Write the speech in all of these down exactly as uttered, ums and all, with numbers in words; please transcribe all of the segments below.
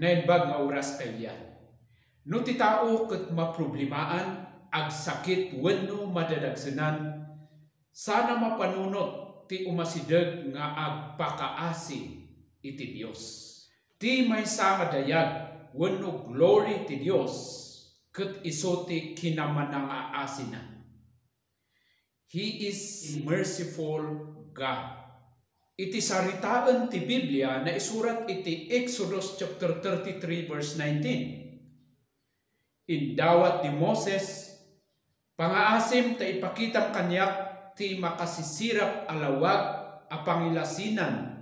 Naimbag nga oras kayat. No ti tao ket maproblemaan, agsakit wenno madadagsenan, sana mapanunot ti umasideg nga agpakaasi iti Dios. Ti maysa nga dayag wenno glory ti Dios ket isu ti kinamanangaasina. He is a merciful God. Iti saritaen ti Biblia naisurat iti Exodus chapter thirty-three, verse nineteen. Indawat ni Moses, "Pangaasim ta ipakitam kaniak ti makasisirap a lawag a pangilasinan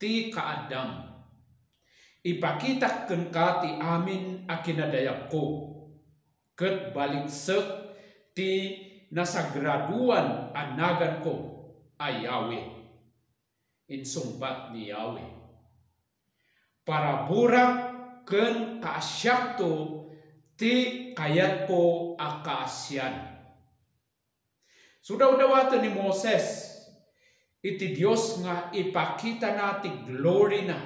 ti kaaddam. Ipakitak kenka ti amin a kinadayagko, ket baliksek ti nasagradoan a naganko a Yahweh." Insungbat ni Yahweh, "Paraburak ken kaasiakto ti kayatko a kaasian." So, dawdawaten ni Moses iti Dios nga ipakitana ti gloryna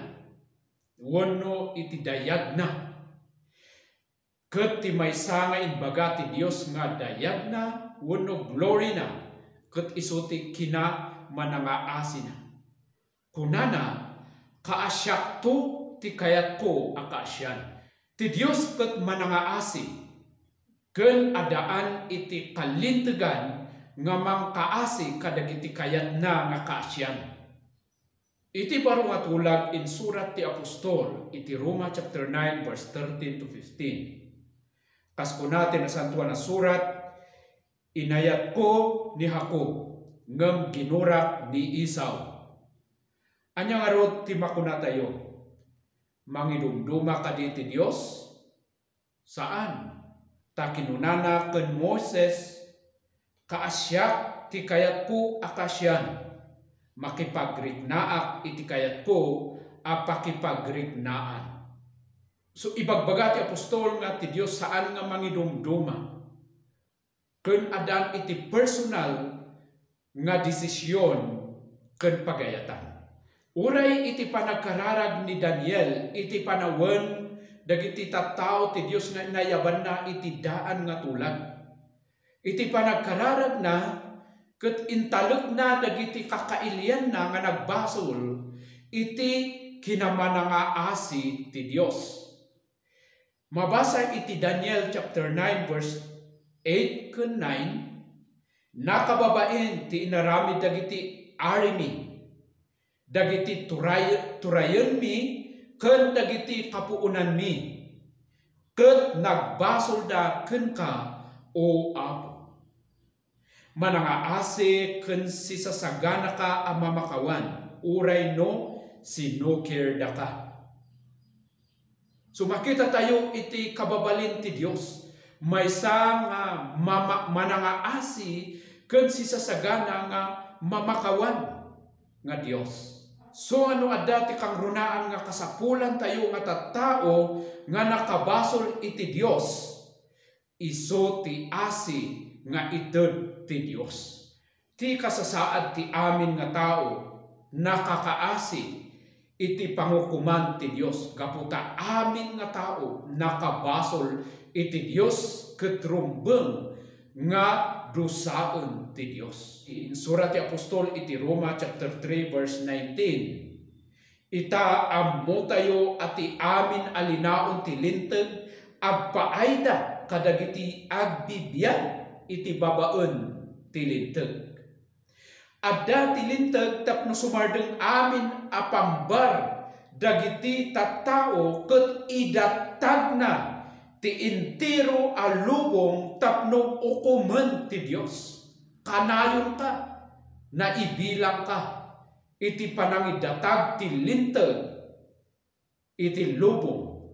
wenno iti dayagna. Ket ti maysa nga imbaga ti Dios nga dayagna wenno gloryna ket isu ti kinamanangaasina. Kunana, "Kaasiakto ti kayatko a kaasian." Ti Dios ket manangaasi, ken addaan iti kalintegan nga mangkaasi kadagiti kayatna nga kaasian. Iti baro nga tulag, insurat ti apostol iti Roma chapter nine, verse thirteen to fifteen. Kas kuna ti Nasantoan a Surat, "Inayatko ni Jacob, ngem ginurak ni Esau." Ania ngarud ti makunatayo? Mangidumduma kadi ti Dios? Saan. Ta kinunana ken Moises, "Kaasiak ti kayatko a kaasian, makipagriknaak iti kayatko a pakipagriknaan." So, ibagbaga ti apostol nga ti Dios saan nga mangidumduma ken addaan iti personal nga desisyon ken pagayatan. Uray iti panagkararag ni Daniel iti panawen dagiti tattao ti Dios nga inayabanna iti daan nga tulag. Iti panagkararagna ket intalekna dagiti kakailianna nga nagbasol iti kinamanangaasi ti Dios. Mabasa iti Daniel chapter nine, verse eight ken nine, "Nakababain ti inaramid dagiti arimi, dagiti turay-, turayenmi, ken dagiti kapuonanmi, ket nagbasolda kenka, O Apo. Manangaasi ken sisasaganaka a mamakawan, uray no sinukirdaka." So, makitatayo iti kababalin ti Dios, maysa nga mama-, manangaasi ken sisasagana nga mamakawan nga Dios. So, no adda ti kangrunaan nga kasapulantayo nga tattao nga nakabasol iti Dios, isu ti asi nga ited ti Dios. Ti kasasaad ti amin nga tao nakakaasi iti pangukoman ti Dios, gapu ta amin nga tao nakabasol iti Dios ket rumbeng nga dusaen ti Dios. Insura ti apostol iti Roma chapter three, verse nineteen, "Ita, ammotayo a ti amin a linaon ti Linteg agpaayda kadagiti agbibiag iti babaen ti Linteg." Adda ti Linteg tapno sumardeng amin a pambar dagiti tattao ket idattagna ti entero a lubong tapno ukomen ti Dios. Kanayonka, naibilangka iti panangidatag ti Linteg iti lubong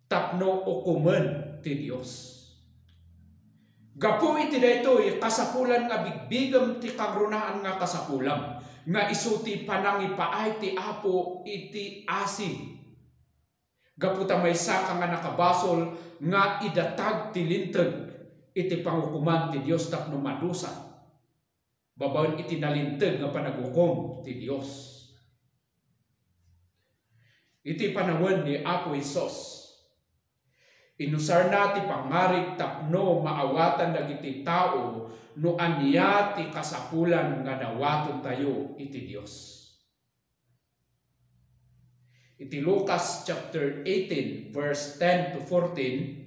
tapno ukomen ti Dios. Gapu iti daytoy, kasapulan nga bigbigem ti kangrunaan nga kasapulam, nga isu ti panangipaay ti Apo iti asi. Gapu ta maysaka nga nakabasol nga idatag ti Linteg iti pangukoman ti Dios tapno madusa babaen iti nalinteg nga panagukom ti Dios. Iti panawen ni Apo Jesus, inusarna ti pangngarig tapno maawatan dagiti tao no ania ti kasapulan nga dawatentayo iti Dios. Iti Lucas chapter eighteen, verse ten to fourteen,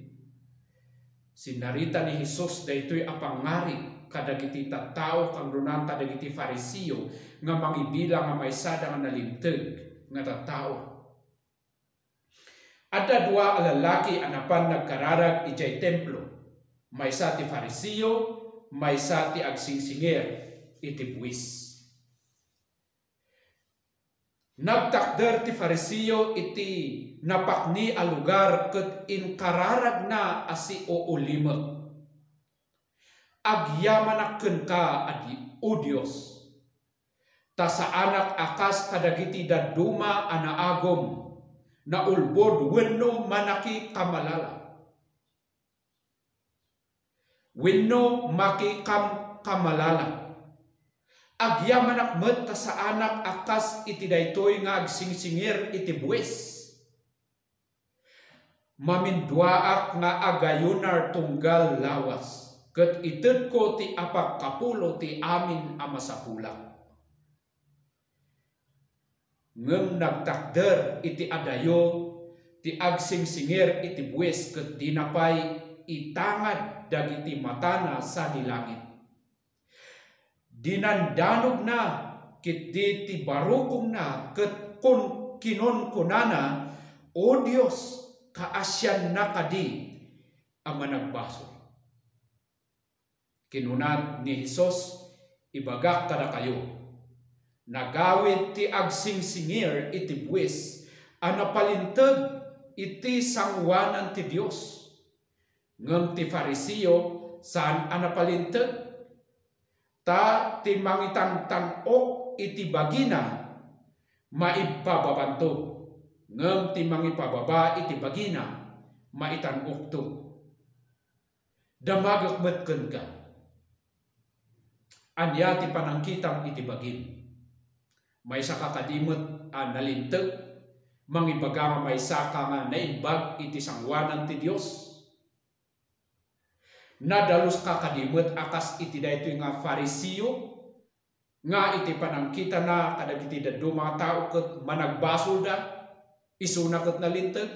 sinarita ni Jesus daytoy a pangngarig kadagiti tattao, kangrunaan kadagiti Fariseo nga mangibilang a maysada nga nalinteg nga tattao. Adda dua a lalaki a napan nagkararag idiay templo, maysa ti Fariseo, maysa ti agsingsingir iti buis. Nagtakder ti Fariseo iti napakni a lugar ket inkararagna a siuulimek. Agyamanak kenka, a Di-, O Dios, ta saanak a kas kadagiti dadduma a naagum, naulbod wenno manakikamalala. Wenno makikam-, kamalala. Agyamanak met ta saanak a kas iti daytoy nga agsingsingir iti buis. Maminduaak nga agayunar tunggal lawas, ket itedko ti apagkapulo ti amin a masapulak. Ngem nagtakder iti adayo ti agsingsingir iti buis ket dina pay itangad dagiti matana sadi langit. Dinandanogna ketdi ti barukongna ket kun-, kinunkunana, "O Dios, kaasianna kadi a managbasol." Kinuna ni Jesus, "Ibagak kadakayo, nagawid ti agsingsingir iti buis a napalinteg iti sangoanan ti Dios, ngem ti Fariseo saan a napalinteg. Ta ti mangitangtan-ok iti bagina, maipababanto, ngem ti mangipababa iti bagina, maitan-okto." Damagek met kenka. Ania ti panangkitam iti bagim? Maysaka kadi met a nalinteg? Mangibaga nga maysaka nga naimbag iti sangoanan ti Dios? Nadaluska kadi met a kas iti daytoy nga Fariseo nga iti panangkitana kadagiti dadduma nga tao ket managbasolda, isuna ket nalinteg?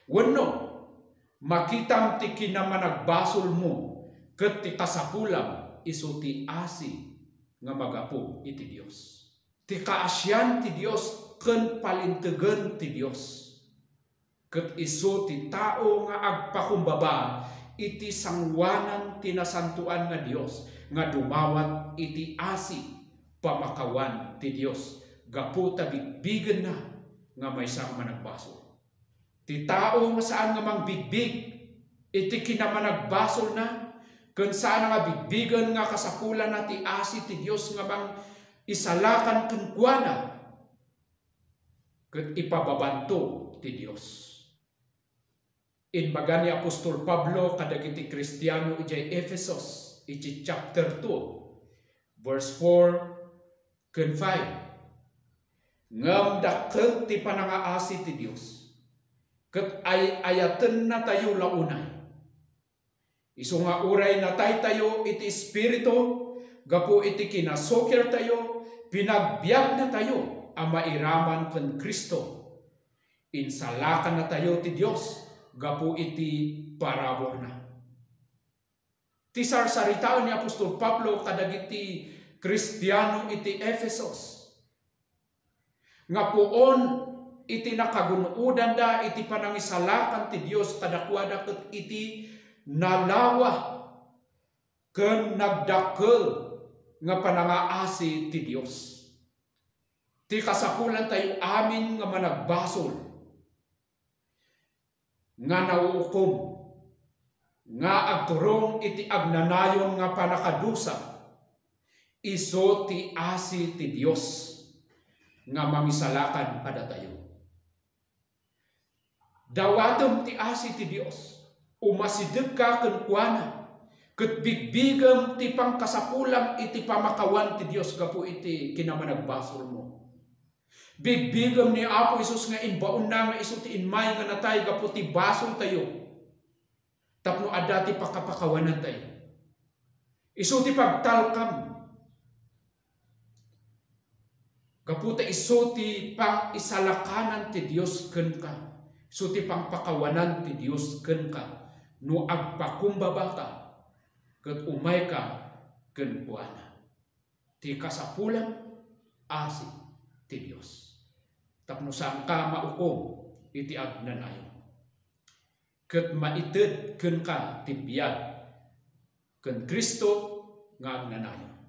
Wenno, makitam ti kinamanagbasolmo ket ti kasapulam isu ti asi nga magapu iti Dios. Ti kaasian ti Dios ken palintegen ti Dios ket isu ti tao nga agpakumbaba iti sangoanan ti nasantoan nga Dios nga dumawat iti asi pamakawan ti Dios gapu ta bigbigenna nga maysa nga managbasol. Ti tao nga saan nga mangbigbig iti kinamanagbasolna, ken saan nga bigbigen nga kasapulanna ti asi ti Dios nga mangisalakan kenkuana, ket ipababanto ti Dios. Imbaga ni apostol Pablo kadagiti Kristiano idiay Efesos iti chapter two, verse four ken five, "Ngem dakkel ti panangaasi ti Dios, ket ay-ayatennatayo la unay. Isu nga uray nataytayo iti Espiritu gapu iti kinasukirtayo, pinagbiagnatayo a mairaman ken Cristo. Insalakannatayo ti Dios gapu iti paraburna." Ti sarsaritaen ni apostol Pablo kadagiti Kristiano iti Efesos nga puon iti nakagun-odanda iti panangisalakan ti Dios kadakuada ket iti nalawa ken nagdakkel nga panangaasi ti Dios. Ti kasapulantayo amin nga managbasol nga nauukom, nga agturong iti agnanayon nga pannakadusa, isu ti asi ti Dios nga mangisalakan kadatayo. Dawatem ti asi ti Dios, umasidegka kenkuana, ket bigbigem ti pangkasapulam iti pamakawan ti Dios gapu iti kinamanagbasolmo. Bigbigem ni Apo Jesus nga imbaonna nga isu ti immay nga natay gapu ti basoltayo, tapno adda ti pakapakawanantayo. Isu ti pagtalkam. Gapu ta isu ti pangisalakanan ti Dios kenka. Isu ti pangpakawanan ti Dios kenka. No agpakumbabata, ket umayka kenkuana. Ti kasapulam, asi ti Dios. Tapno saanka maukom iti agnanayon. Ket maited kenka ti biag ken Cristo nga agnanayon.